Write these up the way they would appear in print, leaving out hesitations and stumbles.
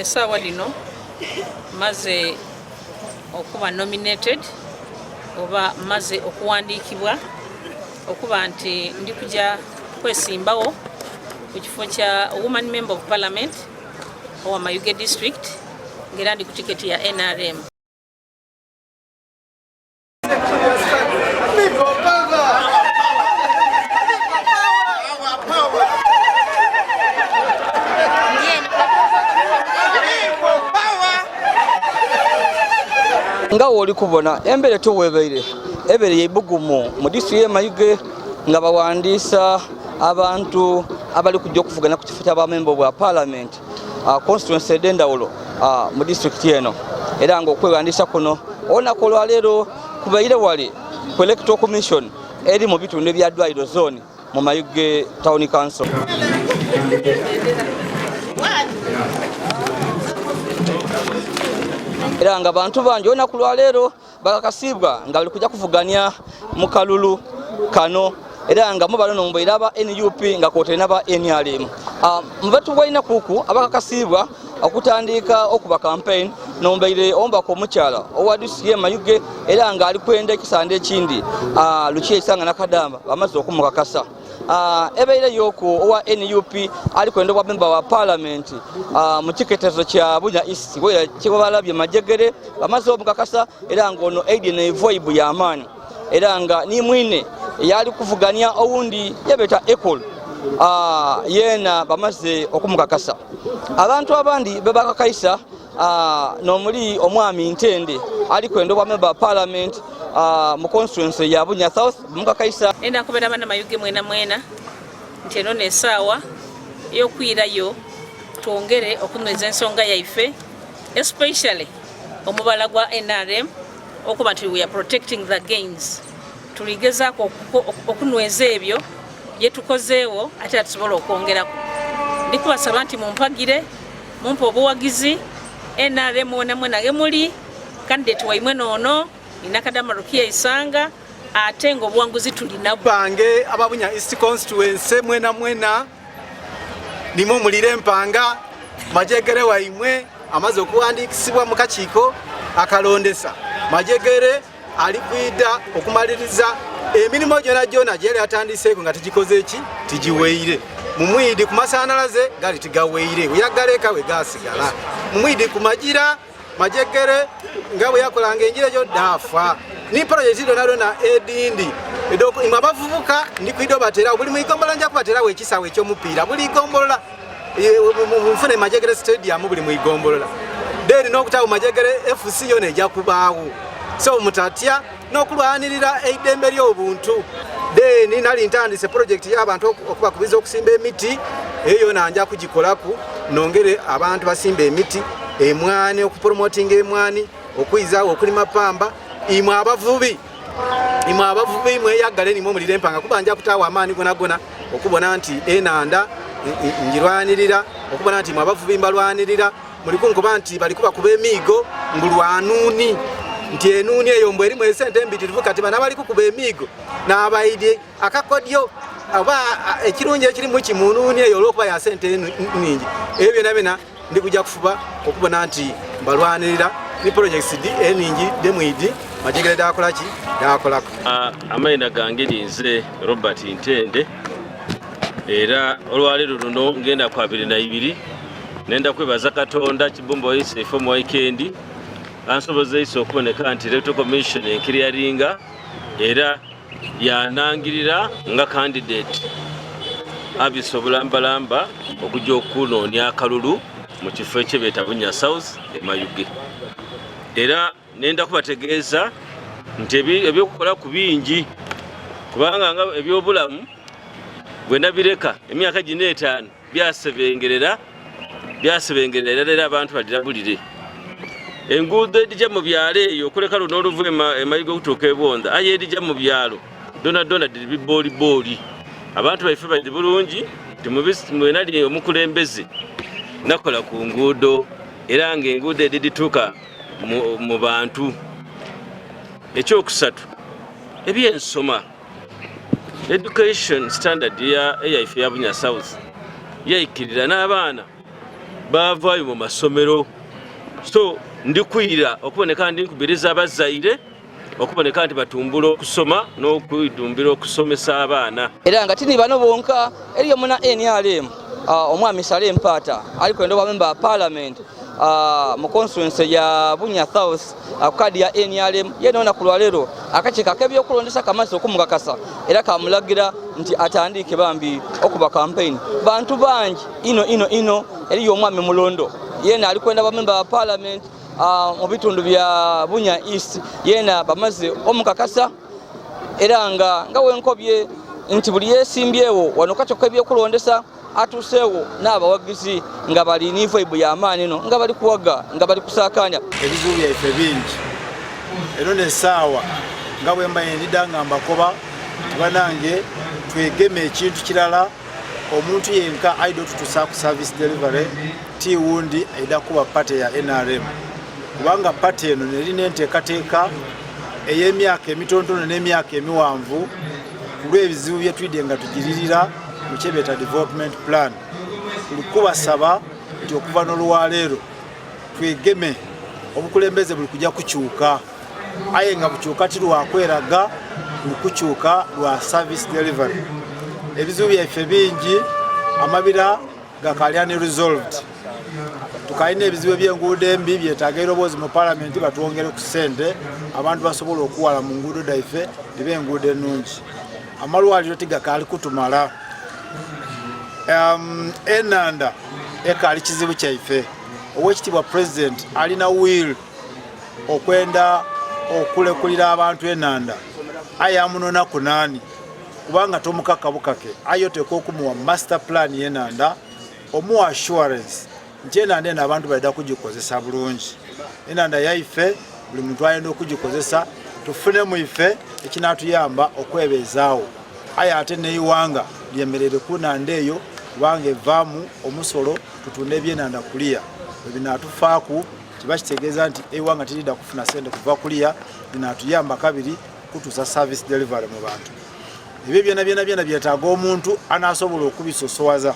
Essaawa dhino maze okuba nominated oba maze okuwandiikibwa okuba nti ndi kuja kwesimbawo ku kifo kya Woman Member of Parliament owa Mayuge District, ng'era ndi ku tiketi ya NRM. Nga woli kubona embere towebeire ebere yeibugumu mu disitulikiti y'e Mayuge nga bawandiisa abantu abali kujja okuvuganya ku kifo ky'abamemba bwa parliament constituency ed'endawulo mu disitulikiti eno, era nga okwewandiisa kuno olunaku olwaleero kubaire wali ku Electoral Commission eri mu bitundu ebya Dwaliro Zone mu Mayuge Town Council. Era nga bantu bangi olunaku lwaleero bakakasibwa nga bali kujja kuvuganya mu kalulu kano, era nga mubalo nombeera aba NUP nga kwotere n'aba NRM. Mubatubwaina kuku abakakasibwa okutandika okuba campaign nombeire omubaka omukyala owa disitulikiti y'e Mayuge, era nga ali kwenda ekisande ekindi, Lukiya Isanga Nakadamba, bamaze okumukakasa. Ebeire yoku owa NUP ali kwenda obwa memba wa parliament mu kiketezo kya Bunya East kyebalabye Majegere, bamaze omukakasa, era nga ono Aiden Evoibu y'amaanyi, era nga ni mwine yali kuvuganya owundi yebeta Ecol, yeena bamaze okumukakasa. Abantu abandi bebakakaisa nomuli omwami Ntende ali kwenda obwa member wa parliament mu constituency ya Bunya South, mukakaisa. Enda nkobera bana Mayuge mwena mwena nti eno n'esaawa ey'okwirayo twongere okunyweza ensonga yaife, especially omubala gwa NRM, okuba nti we are protecting the gains. Tuligezaako okunyweza ebyo byetukozeewo, ate era tusobola okwongerako. Ndikubasaba nti mumpagire, mumpe obuwagizi NRM wona mwena ge muli. Candidate waimwe noono Nakadama Rukiya Isanga, ate nga obuwanguzi tulina. Bange ababunya East Constituency mwena mwena, nimwo mulire empanga. Majegere waimwe amaze okuwandiikisibwa mu kakiiko akalondesa. Majegere ali kwida okumaliriza emirimu gyona gyona gyeyali atandiseeko nga tigikoze eki tigiweire. Mumwidi ku masanalaze gali tigaweire, weyagaleka we gasigala. Mumwidi ku magira, Majegere nga bwe yakolanga enjira egyo daafa ni projekiti dona dona edindi. Imwe abavubuka ndi kwida obaterawo buli mwigombolola, nja kubaterawo ekisawe ekyomupiira buli gombolola, nfune Majegere Stadium buli mwigombolola, then n'okutawo Majegere FC yona ejja kubaawo. So mutatya n'okulwanirira eidembe ly'obuntu. Then nali ntandise project y'abantu okubakubiza okusimba emiti, eyo yona nja kugikolaku, nongere abantu basimba emiti, emwani, okupromotinga emwani, okwizaawo okulima pamba. Imwe abavubi, imwe abavubi mweyagale, nimwe mulire empanga, kuba nja kutaawo amaani gona gona okubona nti enanda njirwanirira, okubona nti imwe abavubi mbalwanirira. Muli kunkuba nti bali kubakuba emiigo ngulwanuuni, nti enuuni eyo mbwe erimu esente embitirivu. Kati bana bali kukuba emiigo n'abaidye akakodyo oba ekirungi ekirimu kimunuuni eyo olw'okuba ya sente nningi. Ebyo byona byona ndi kujja kufuba okubona nti mbalwanirira ni projects di eningi demwidi Majegere dakolaki dakolako. Amaina gange ninze Robert Ntende, era olwaleero luno ngenda ku 22 nenda kwebaza Katonda Kibumba waise ife omu weekend ansobozeise okuboneka nti Electoral Commission enkiriyaringa era yanangirira nga candidate abisa obulambalamba okujja okunoonya akalulu mu kifo ekyebeeta Bunya South e Mayuge. Era nenda kubategeeza nti ebyokukola ku bingi, kubanga nga ebyobulamu bwe nabireka emyaka gino 5 byasebengerera, byasebengerera, era abantu balirabulire enguudo edija mu byalo eyo, okuleka luno oluva emayiga okutuuka ebwonda, aye edija mu byalo dona dona diri biboolibooli. Abantu baife bali bulungi nti mwenali omukulembeze nakola ku nguudo, era nga enguudo edidituuka mu bantu. Ekyokusatu, ebyensoma, education standard eyaife ya Bunya South yaikirira n'abaana. Baavaayo mu masomero. So ndi kwira okuboneka ndi nkubiriza abazaire okuboneka nti batumbula okusoma n'okwidumbira okusomesa abaana. Era nga tini bano bonka, eriyo muna NRM omwami Saleh Mpaata ali kwenda obwa member wa parliament mu constituency ya Bunya South ku kadi ya NRM. Ye nona ku lwaleero akakiiko ak'ebyokulondesa kamaze okumukakasa era kamulagira nti atandike bambi okuba campaign. Bantu bangi ino ino ino. Eriyo omwami Mulondo, yena ali kwenda ba member wa parliament mu bitundu bya Bunya East, yena bamaze omukakasa. Era nga wenkobye nti buli yesimbyewo wano kakiiko k'ebyokulondesa atuuseewo n'abawagizi nga bali ni vibe y'amaanyi eno, nga bali kuwaga, nga bali kusaakanya. Ebizibu byaife bingi. Eno nesaawa nga bwe mba ndidda nga mbakoba tibanange twegeme ekintu kirala. Omuntu yenka aida otutusa ku service delivery ti wundi, aida kuba party ya NRM, kubanga party eno nerina enteekateeka ey'emyaka emitonotono n'emyaka emiwanvu ku lw'ebizibu bye twidde nga tugiririra mu kyebeeta development plan. Tuli kubasaba nti okuva n'olwaleero twegeme obukulembeze buli kujja kukyuka, aye nga bukyuka ti lwakweraga, buli kukyuka lwa service delivery. Ebizibu byaife bingi, amabira gakali unresolved, tukalina ebizibu ebyenguudo embi byetaaga eroboozi mu palamenti batwongere ku ssente abantu basobola okuwala mu nguudo daife dibe enguudo ennungi. Amalwaliro tigakaali kutumala. Enanda ekaali kizibu kyaife. Owekitiibwa President alina will okwenda okulekulira abantu enanda, aye amunona kunaani kubanga tomukaka bukake, aye oteeka okumuwa master plan yenanda, omuwa assurance nti enanda eno abantu balida kugikozesa bulungi. Enanda yaife, buli muntu ayenda okugikozesa, tufunemu ife ekinatuyamba okwebezaawo, aye ate neiwanga lyemerere ku nanda eyo kubanga evaamu omusolo, tutunda ebyenanda kuliya. Bwebinatufaaku kiba kitegeeza nti eiwanga tiridda kufuna sente kuva kuliya binatuyamba kabiri kutuusa service delivery mu bantu. Ebyo byona byona byona byetaaga omuntu anasobola okubisosowaza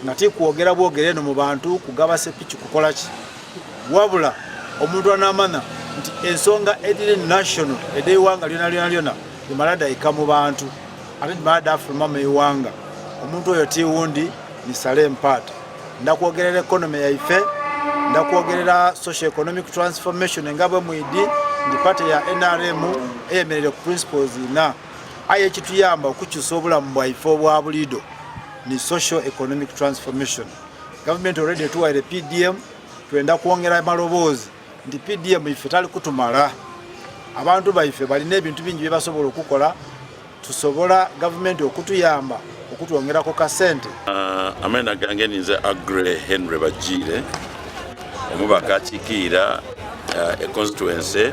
nga tikwogera bwogere eno mu bantu kugaba sepiki kukola ki, wabula omuntu anamanya nti ensonga ediri national edeiwanga lyona lyona lyona limala daika mu bantu ate limala dafuluma mu iwanga. Omuntu oyo tiwundi ni Saleh Mpaata. Ndakwogerera economy yaife, ndakwogerera social economic transformation nga bwe mwidi ndi party ya NRM eyemerere ku principles ina, aye ekituyamba okukyusa obulamu bwaife obwa bulido ni social economic transformation. Government already etuwaire PDM, twenda kwongera amaloboozi nti PDM ife tali kutumala. Abantu baife balina ebintu bingi byebasobola okukola, tusobola gavumenti okutuyamba okutwongerako kasente. Amena gange ninze Agre Henry Bagiire, omubaka akiikirira econstituency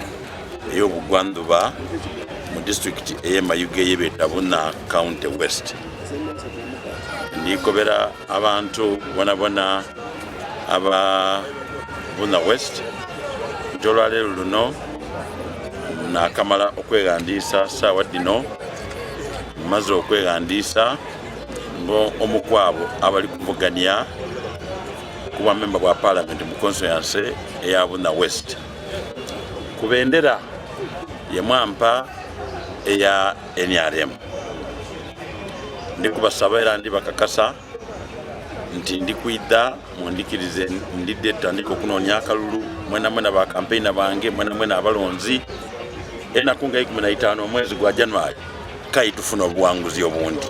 ey'obugwanduba mu disitulikiti ey'e Mayuge ey'ebeeta Buna County West. Ndikobera abantu bonabona aba Buna West nti olwaleero luno nakamala okweghandiisa. Saawa dino maze okweghandiisa ng'omu kwabo abali kuvugania ku bwa memba bwa parliament mu constituency eya Buna West ku bendera ye mwampa eya NRM. Ndi kubasaba era ndi bakakasa nti ndi kwidha mundikirize ndidde tutandike okunoonya akalulu mwena mwena ba campaigner bange, mwena mwena abalonzi, enaku nga 15 omwezi gwa January kai tufuna obuwanguzi obundi.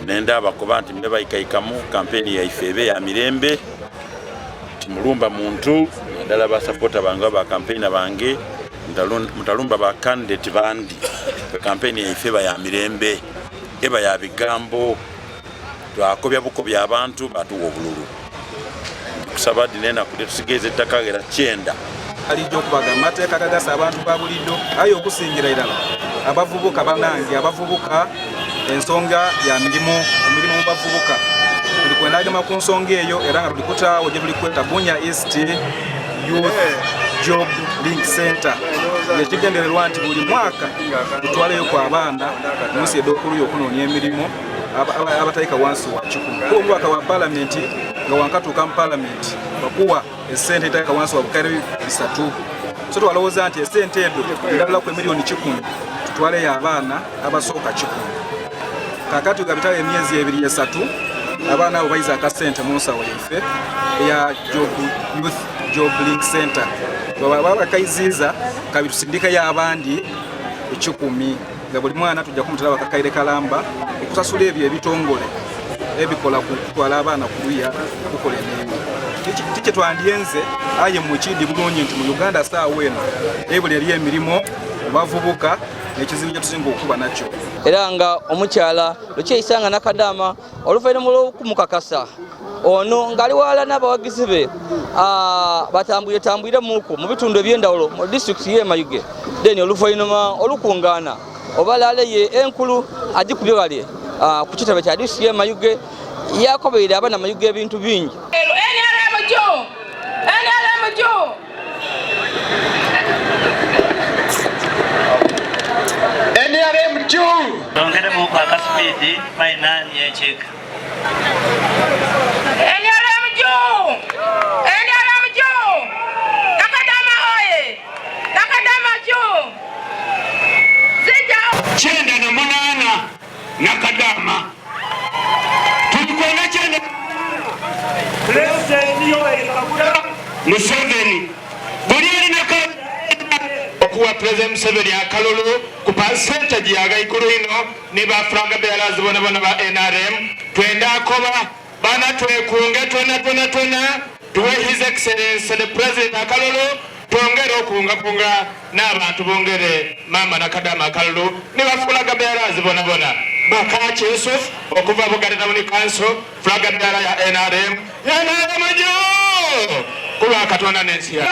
Nenda abakoba nti mbe baikaikamu, kampeni yaife ebe ya mirembe, timulumba muntu, naddala basapota bange ba campaigner bange, mutalumba ba candidate bandi. Kampeni yaife eba ya mirembe, eba ya bigambo, twakobya bukobya abantu batuwa obululu. Kusaba dina enaku tetusigeeza ettaka gera 90. Alijja okubaga amateeka agagasa abantu ba bulijjo, aye okusingira irala abavubuka. Banange abavubuka, ensonga ya mirimu, emirimu mu bavubuka tuli kwendagema ku nsonga eyo, era nga tuli kutaawo gye tuli kweta Bunya East Youth Job Link Center, ekigendererwa nti buli mwaka tutwaleyo ku abaana mu nsi ed'okuluya okunoonya emirimu. Abataika wansi wa 100, kuba omubaka wa palamenti nga wankatuuka mu palamenti bakuwa esente etaika wansi wa 3,000. So twalowooza nti esente edo ndalalaku emiliyoni 100 tutwaleyo abaana abasooka 100. Kakati gabitawo emyezi 2 3, abaana abo bayiza akasente mu nsawo yaife eya job, Youth Job Link Center. Baba bakaiziiza kabi tusindikayo abandi 100, nga buli mwana tujja kumutera bakakaire kalamba okusasula ebyo ebitongole ebikola ku kutwala abaana kuluya okukola emirimu. Tikye twandyenze, aye mukidi bulungi nti mu Uganda saawa eno ebuli eri emirimu bavubuka n'ekizibu kye tusinga okuba nakyo. Era nga omukyala Lukyeyisanga Nakadama, oluvannyuma lw'okumukakasa ono ng'ali wala n'abawagizi be, batambwire tambwire muku mu bitundu eby'endawulo mu disitulikiti y'e Mayuge, then oluvannyuma olukungaana oba laale ye enkulu agikubye wali ku kitebe kya disitulikiti y'e Mayuge, yakobeire abaana Mayuge ebintu bingi. NRM juu! NRM juu! NRM juu! Ongeremu akasipiidi mainani ekyeka. NRM juu! NRM juu! Nakadama oye! Nakadama juu! Zija 98 Nakadama tulikwenda 9. Pulezidenti Yoweri Kaguta Museveni buli erinako okuwa Pulezidenti Museveni akalulu ku percentage yagaigulu ino ne ba flag bearers bona bona ba NRM. Twenda akoba bana twekunge twena twena twena tuwe His Excellence the President akalulu, twongere okungakunga n'abantu bongere mama Nakadama akalulu ne ba flag bearers bona bona. Bakachi Yusuf okuva Buganda Town Council, flag bearer ya NRM. NRM juu! Kulwa Katonda n'ensi ya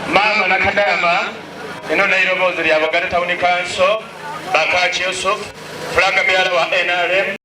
mama Nakadama. Eno nairoboozi lya Buganda Town Council, Bakachi Yusuf, flag bearer wa NRM.